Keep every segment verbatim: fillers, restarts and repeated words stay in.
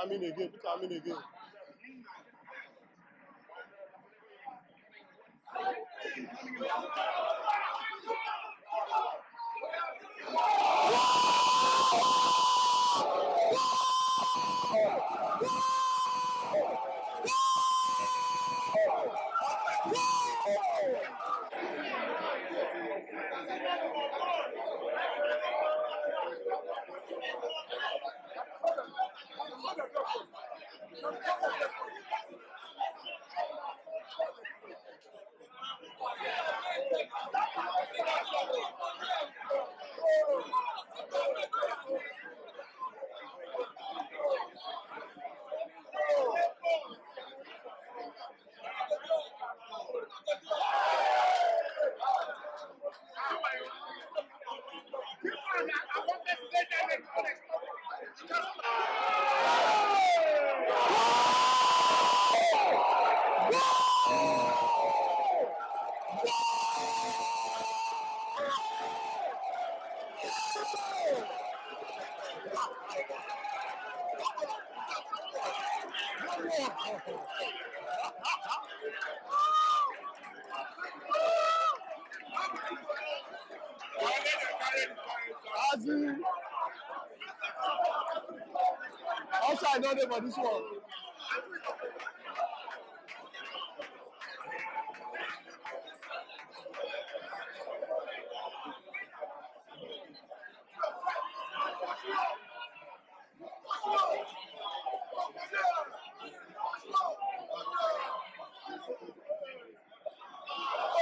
Come in again, come in again. As in, outside no dey for this one.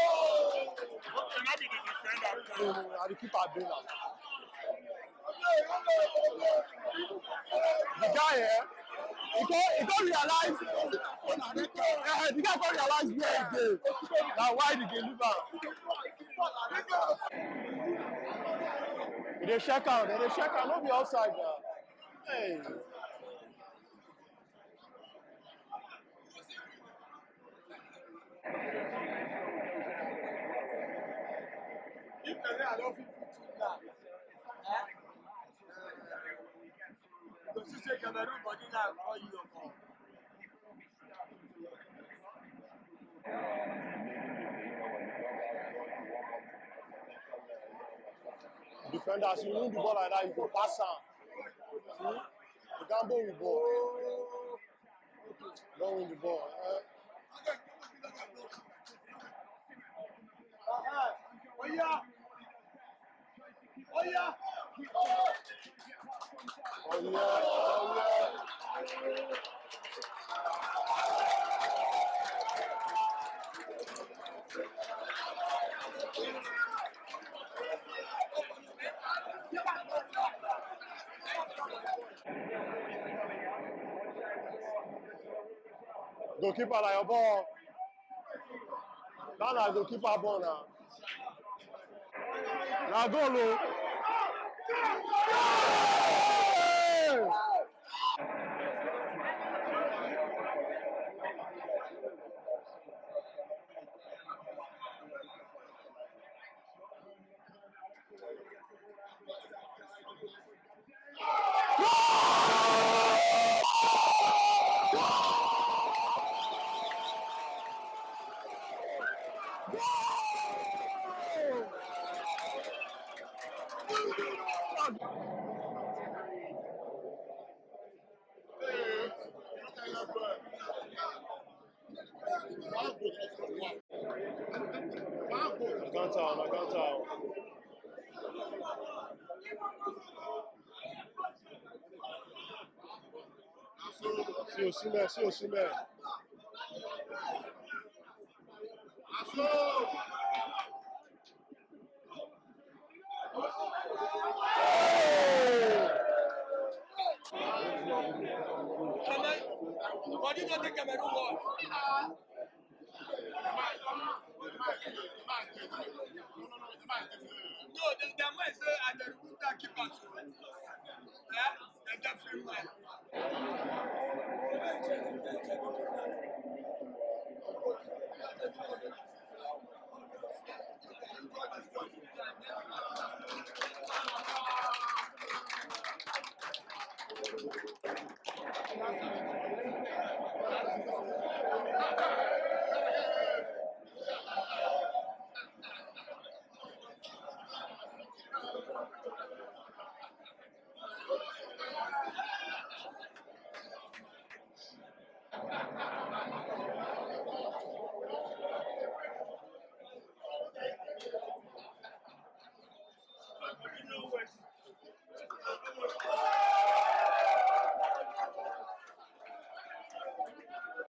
Okay, na be the defender. Mm, na the keeper dey now. The guy, eh, he come, he come realize, eh, the guy come realize where he dey. Na why he dey leave am. He dey check am, he dey check am, no be offside na. Hey. If Cameroon, I don't fit put two now. Eh? You go see say Cameroon body now call you your call. Defender, as you win the ball like that, you go pass am. See? You can't go with ball. Don't win the ball. Eh? Uh-huh. Oh, yeah. Oh, yeah. Oh, yeah. Oh, yeah. Goalkeeper, na your ball. That na goalkeeper ball na. Na goal o. Hey! I can't tell, I can't tell. See Osimhen, see Osimhen. Body no take Cameroon ball. No, the, the man say I dey remove that keeper too. Eh? Dem get free man.